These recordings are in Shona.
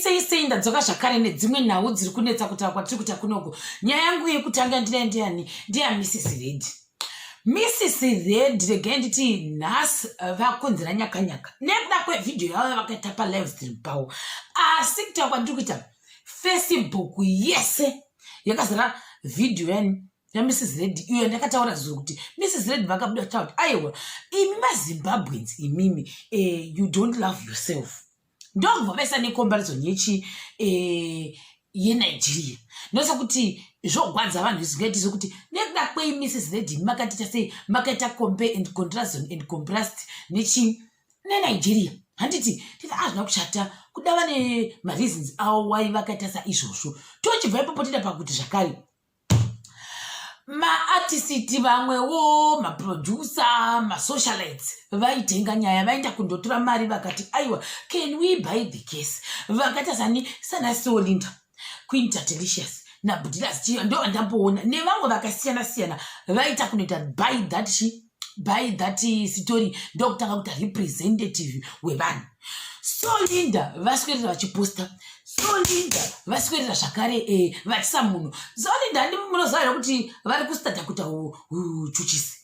Sei sei, ndadzoka zvakare nedzimwe nhau dziri kunetsa kutaura kwatiri kuita kunoku. Nyaya yangu yekutanga ndinaye ndiyani? NdiyaMrs Red. Mrs Red, regai nditi nhasi vakonzera nyakanyaka nekuda kwevhidhiyo yavo yavakaita palive stream pavo. Asi kutaura kwandiri kuita, Facebook yese yakazara vhidhiyo yani yaMrs Red iyo yandakataura zuro kuti Mrs Red vakabuda kutaura kuti aiwa, imi maZimbabweans imimi, you don't love yourself. Ndokubva vaisa necomparison yechi yeNigeria, ndosekuti zvogwadza vanhu zvisingaiti, sekuti nekuda kwei Mrs Red imi makatiita sei, makaita compare and contrast and contrast nechi neNigeria. Handiti titi hazvina kushata kuda vane mareasons avo wai vakaita saizvozvo. Tochibva ipopo toenda pakuti zvakare maartist vamwewo, maproducer, masocialites vaitenga nyaya, vaenda kundotora mari, vakati aiwa, can we buy the case? Vakaita sani sana Solinda, Queen Tatelicious naBudilas Chiyo, ndo vandamboona nevamwe vakasiyana siyana, vaita kunoita buy that chi buy that story, ndokutanga kuita representative wevanhu. Solinda vaswedera vachiposta, Solinda vaswedera zvakare vachisa munhu. Solinda, handi munoziva here kuti vari kustarta kuita uchuchisi,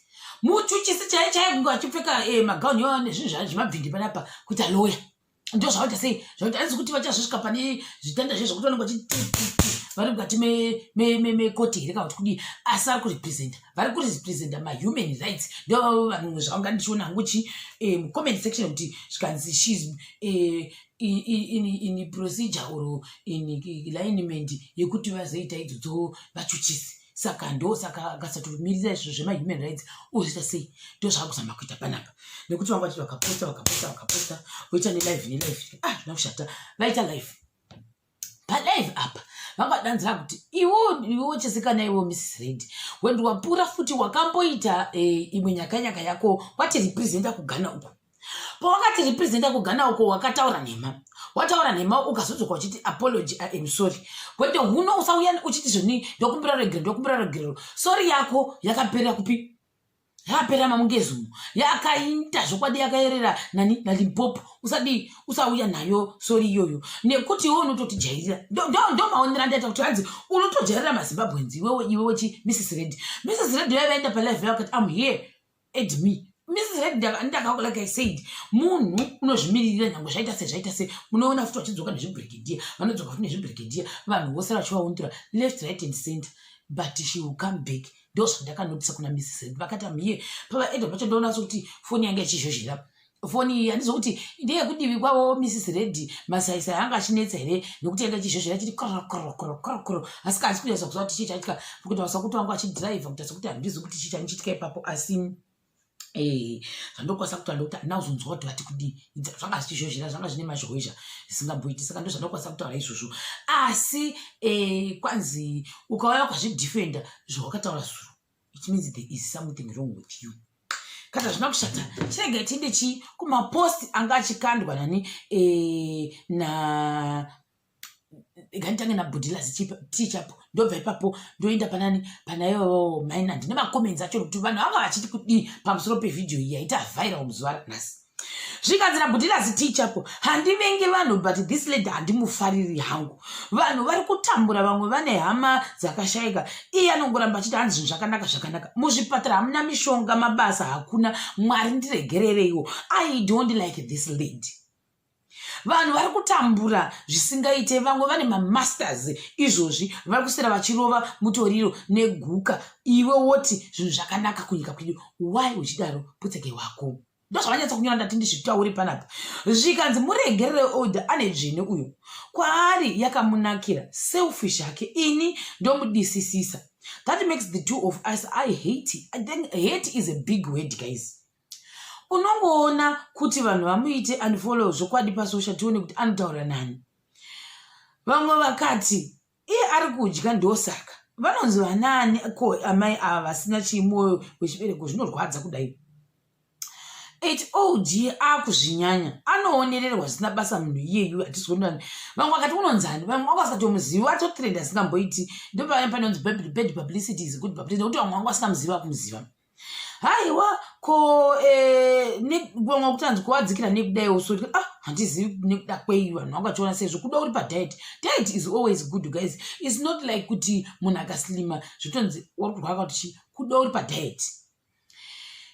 muchuchisi chai chai, kunge vachipfeka magauni iwayo nezvinhu zvemabvindi panapa, kuita loya. Ndo zvavaita sei, zvakuti hanzi kuti vachazosvika pane zvitanda zve zvokuti vanenge vachiti vari mukati mekoti here kana kuti kudii, asi vari kurepresenta, vari kurepresenta mahuman rights. Ndo vanhu zvavanga ndichiona hangu chi mucomment section kuti zvikanzi she's in procedure or in alignment yekuti vazoita idzodzo vachuchisi. Saka ndo saka akasatomirira izvo zvemahuman rights ozoita sei? Ndo zvakuzama kuita panapa, nekuti vanga vachiti vakaposta, vakaposta, vakaposta, voita nelive, nelive. Ah, zvina kushata, vaita live. Palive apa vangadanzira kuti iwo iwo chesekana, iwo Mrs Red, wendi wapura futi wakamboita imwe nyakanyaka yako, wati representa kuGhana uko. Pawakati representa kuGhana uko, wakataura nhema, wataura nhema, ukazodzoka uchiti apology, I am sorry. Kwete, huno usauya uchiti zvoni ndokumbira regerero, ndokumbira regerero. Sorry yako yakaperera kupi? Yakapera mamungezumo, yakaita zvokwadi, yakayerera nani naLimpopo. Usadii, usauya nayo sorry iyoyo, nekuti iwe unototijairira. Ndo maonero andaita kuti hanzi unotojairira maZimbabweans iwewe, iwewe chi Mrs Red. Mrs Red yaivaenda palive yakati, "Am here, add me." Mrs Red, ndaka like I said, munhu unozvimiririra nyange zvaita sei, zvaita sei. Munoona futi vachidzoka nezvibrigadier, vanodzoka futi nezvibrigadier, vanhu vose vachivaundira left, right and center, but she will come back. Ndo zvandakanotisa kuna Mrs Red. Vakati am here, pavaedha pacho ndoona sokuti foni yanga ichizhozhera. Foni iyi handizokuti ndeyekudivi kwavo Mrs Red, masaisai anga achinetsa here, nekuti yanga ichizhozhera chiti korokoro korokoro, asi kanzi kunyatsa kuziva kuti chii chaitika, kuti vasakuti vangu vachidhiraivha kuita sekuti handizi kuti chii chanichiitika ipapo. Asi zvandokwanisa kutaura ndekuti handina kuzonzwa kuti vati kudii. Zvanga zvichizhozhera, zvanga zvine mazhowezha zvisingamboiti, saka ndo zvandokwanisa kutaura izvozvo. Asi kwanzi ukauya ukazvidefenda zvawakataura zuro, it means there is something wrong with you. Kana zvina kushata, chiregai tiende chi kumapost anga achikandwa nani na nganditange naBhudilas Tichapo, ndobva ipapo ndoenda panani panaivo maina. Ndine macomments acho kuti vanhu vanga vachiti kudii pamusoro pevhidhiyo iyi yaita viral muzuva ranhasi. Zvikanzi naBhudilas Tichapo, "Handivengi vanhu, but this lady handimufariri hangu. Vanhu vari kutambura, vamwe vane hama dzakashayika, iye anongoramba achiti hanzi zvinhu zvakanaka, zvakanaka. Muzvipatara hamuna mishonga, mabasa hakuna. Mwari ndiregerereiwo, I don't like this lady. Vanhu vari kutambura zvisingaite, vamwe vane mamasters izvozvi vari kuswera vachirova mutoriro neguka, iwe woti zvinhu zvakanaka kunyika kwedu. Why uchidaro? Putseke wako." Ndozvavanyatsa kunyora, ndati ndizvitauri panapa. Zvikanzi, "Muregerere oda ane dzvene uyo, kwaari yakamunakira, selfish hake, ini ndomudisisisa. That makes the two of us. I hate." I think hate is a big word, guys. Unongoona kuti vanhu vamuite unfollow zvokwadi pasocial, tione kuti anotaura nani. Vamwe vakati iye ari kudya, ndosaka vanonzi vanani ko amai ava vasina chimwoyo wechibereko, zvinorwadza kudai. It og akuzvinyanya, anoonererwa zvisina basa munhu iyeyu, hatizonani. Vamwe vakati unonzani, vamwe vanga vasingatomuzivi, atotrend asingamboiti. Ndopaya panonzi bad publicity is good publicity, nekuti vamwe vanga vasingamuzivi vakumuziva. Haiwa, ko eh, vamwe kuti hanzi kuwadzikira nekudaiwo, so ah, handizivi nekuda kwei vanhu vanga vachiona sezvo kuda uri padiet. Diet is always good, guys. It's not like kuti munhu akaslima zvotonzi uri kurwara kuti chii. Kuda uri padiet.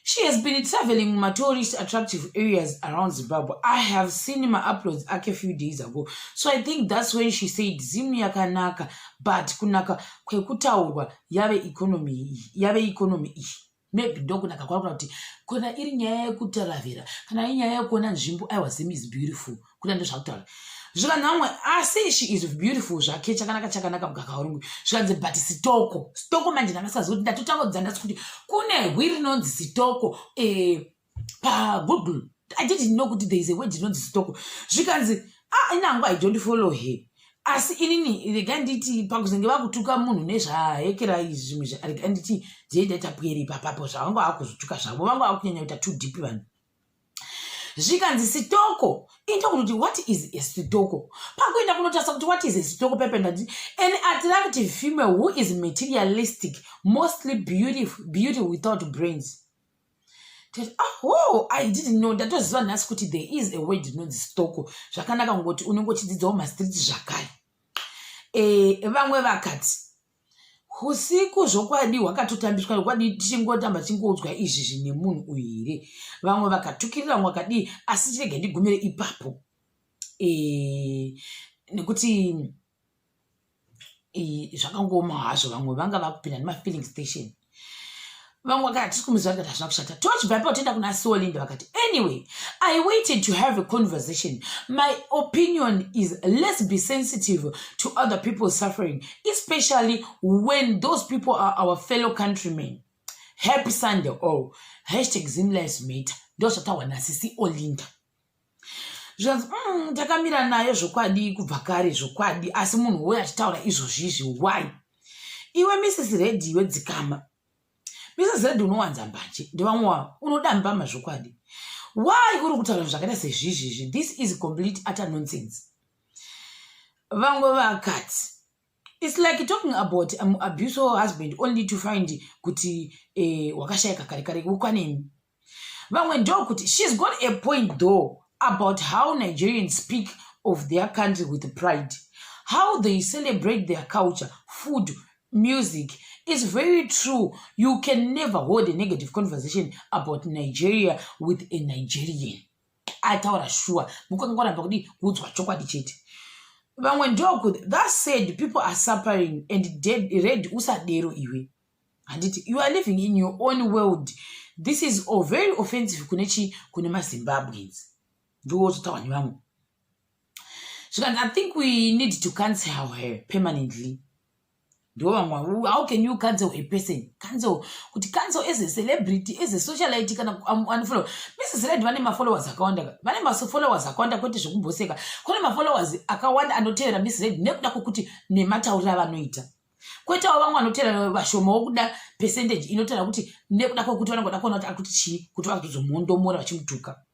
She has been traveling matourist attractive areas around Zimbabwe. I have seen my uploads ake a few days ago. So I think that's when she said Zim yakanaka, but kunaka kwekutaurwa yave economy, yave economy iyi. Maybe ndokunaka kwakura kuti kana iri nyaya yekutaravhera, kana iri nyaya yekuona nzvimbo, aiwa, Zim is beautiful. Kuda ndozvakutaura. Zvikanzi vamwe, asi she is beautiful zvake, chakanaka chakanaka mukaka warungu. Zvikanzi but sitoko, sitoko manje ndakasaziva kuti ndatotanga kudza ndasi kuti kune hwi rinonzi sitoko paGoogle. I didn't know kuti there is a word rinonzi sitoko. Zvikanzi, ah, inangu I don't follow her, asi inini rega nditi pakuzenge vakutuka munhu nezvahekera izvi zvimwe, rega nditi ndiendaita pwere ipapapo zvavanga vakuzotuka zvavo, vanga vakunyanya kuita too deep vanhu. Zvikanzi sitoko indokuti what is a sitoko? Pakuenda kunotarisa kuti what is a sitoko pepe, ndati an attractive female who is materialistic, mostly beautiful, beauty without brains. Tati, oh, I didn't know. Ndatoziva nhasi kuti there is a word rinonzi sitoko. Zvakanaka kungoti unenge uchidzidzawo mastreet zvakare. Vamwe vakati usiku zvokwadi hwakatotambiswa zvokwadi, tichingotamba tichingoudzwa izvi zvine munhu uyu here. Vamwe vakatukirira, vamwe vakadii, asi chirege ndigumire ipapo nekuti zvakangooma hazvo. Vamwe vanga vakupinda nemafilling station, vamwe vakati hatisi kumuziva, tikati hazvina kushata. Tochibva ipapo toenda kuna Solinda. Vakati, "Anyway, I waited to have a conversation. My opinion is, let's be sensitive to other people's suffering, especially when those people are our fellow countrymen. Happy Sunday all. #ZimLivesMatter." Ndo zvataurwa nasisi Olinda. Zvanzi takamira nayo zvokwadi kubva kare zvokwadi, asi munhu woyo achitaura izvozvizvi, why? Iwe Mrs Red, iwe dzikama. Mrs Red, unowanza mbanje, ndevamwe wavo unoda mbama zvokwadi. Why uri kutaura zvakaita sezvizvizvi? This is complete utter nonsense. Vamwe vakati it's like talking about abuse husband only to find kuti wakashayika kare kare ukwanemi. Vamwe ndokuti she's got a point though about how Nigerians speak of their country with pride, how they celebrate their culture, food, music. It's very true. You can never hold a negative conversation about Nigeria with a Nigerian. Ataura sure, mukangoramba kudi kuudzwa chokwadi chete. Vamwe ndokuti that said, people are suffering and dead. Red, usadero iwe, handiti you are living in your own world? This is all very offensive kune chi, kune maZimbabweans. Ndozotaura nevamwe. Zvikanzi, "I think we need to cancel her permanently." Ndo vamwe, how can you cancel a person? Cancel kuti cancel as a celebrity, as a socialite, kana anofollow Mrs Red, vane mafollowers akawanda, vane mafollowers akawanda, kwete zvekumboseka. Kune mafollowers akawanda anotevera Mrs Red nekuda kwekuti nematauriro avanoita, kwoitawo vamwe vanotevera vashomawo, kuda percentage inotaura kuti nekuda kwekuti vanongoda kuona kuti ari kuti chii, kuti vakutozomhondomora vachimutuka.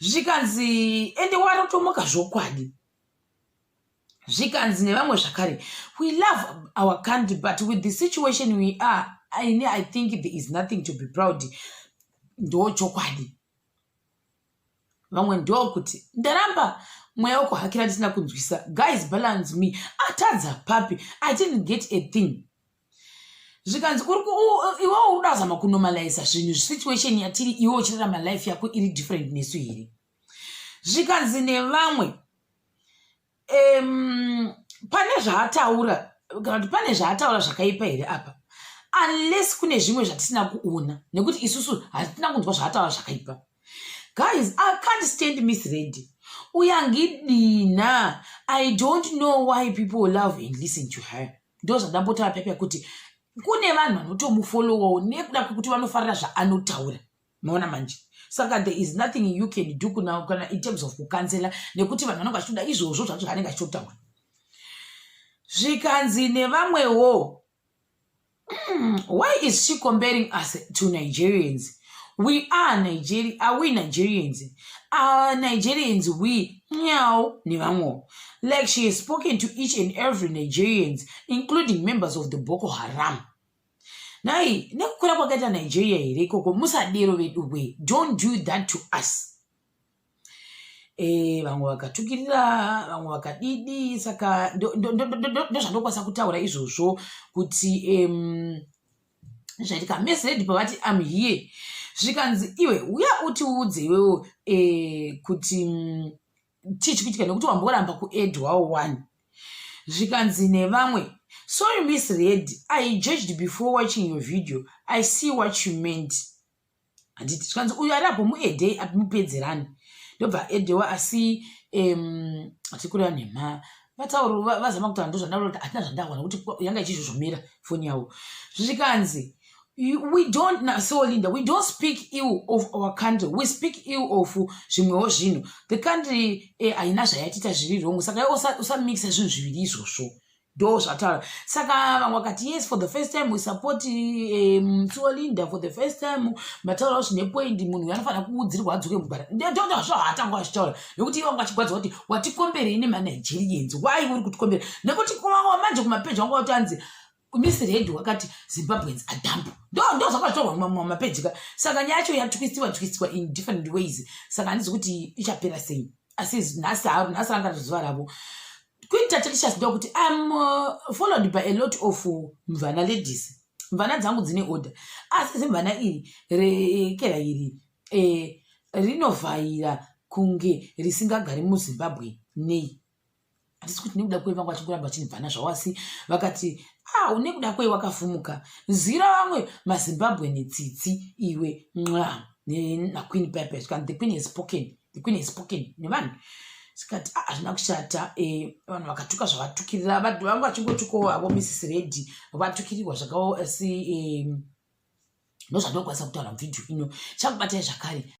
Zvikanzi ende warotomoka zvokwadi. Zvikanzi nevamwe zvakare, "We love our country, but with the situation we are in, I think there is nothing to be proud." Ndo chokwadi. Vamwe ndokuti ndaramba mweya wekuhakira ndisina kunzwisa. Guys, balance me, atadza papi? I didn't get a thing. Zvikanzi iwewo uri kuda zama kunormalisa zvinhu, situation yatiri, iwe uchirarama life yako iri different nesu here? Zvikanzi nevamwe, pane zvaataura kana kuti pane zvaataura zvakaipa here apa, unless kune zvimwe zvatisina kuona, nekuti isusu hatina kunzwa zvaataura zvakaipa. Guys, I can't stand Miss Red, uyangidina. I don't know why people love and listen to her. Ndo zvandambotaura pepe kuti kune vanhu vanotomufollowawo nekuda kwekuti vanofarira zvaanotaura. Maona manje? Saka there is nothing you can do kuna kana in terms of kucancela, nekuti vanhu vanenge vachitoda izvozvo zvacho zvaanenge achitotaura. Zvikanzi nevamwewo, why is she comparing us to Nigerians? We are Nigeria. Are we Nigerians? Are Nigerians we nyao? Nevamwewo, like she has spoken to each and every Nigerians, including members of the Boko Haram. Nhai, nekukura kwakaita Nigeria here ikoko? Musadero veduwe, don't do that to us. Vamwe vakatukirira, vamwe vakadidi. Saka ndozvandokwanisa kutaura izvozvo kuti zvaitika. Miss Red pavati, "Am here," zvikanzi, "Iwe uya utiudze iwewo kuti chii chikuitika, nekuti wamboramba kuaddwawo one." Zvikanzi nevamwe, "Sorry, Miss Red, I judged before watching your video. I see what you meant." Handiti zvikanzi, "Uyu ari apo, muaddei, mupedzerani." Ndobva addwa, asi hatikureva nhema, vatauri vazama kutaura. Ndozvandaura kuti hatina zvandawana, nekuti yanga ichizvozvomera foni yavo. Zvikanzi, "We don't na, so Linda, we don't speak ill of our country, we speak ill of zvimwewo zvinhu. The country haina zvayatiita zviri wrong, saka usamixa zvinhu zviviri izvozvo." Ndo zvataura. Saka vamwe vakati, "Yes, for the first time we support Linda. For the first time mataurawo zvine point. Munhu anofanira kuudzirwa adzoke mugwara." Ndozvaatanga achitaura, nekuti ivo vanga vachigwadza kuti watikomberei nemaNigerians. Why uri kutikombera? Nekuti manje kumapeji vanga vatanzi Miss Red wakati Zimbabweans are dumb. Ndo zvakazvitorwa mumapeji ka. Saka nyaya yacho yatwistiwa twistiwa in different ways, saka handizi kuti ichapera sei. Asi nhasi ranga zuva ravo. Queen Tatelicious ndokuti, "Am followed by a lot of mvana ladies. Mvana dzangu dzine order, asi zimvana iri rekera iri rinovhaira kunge risingagari muZimbabwe. Nei?" Handisi kuti nekuda kwei vanga vachingoramba vachinibvana zvavo, asi vakati, "A, ah, nekuda kwei wakafumuka? Zira vamwe maZimbabwe netsitsi iwe." Mwa naQueen pepe, the Queen has spoken, the Queen has spoken nevanhu. Sikati, ah, hazvina kushata. Vanhu vakatuka zvavatukirira, vanga vachingotukawo havo Mrs Red, vatukirirwa zvakao, asi ndozvandokwanisa kutaura muvhidhiyo ino. Chakubatai zvakare.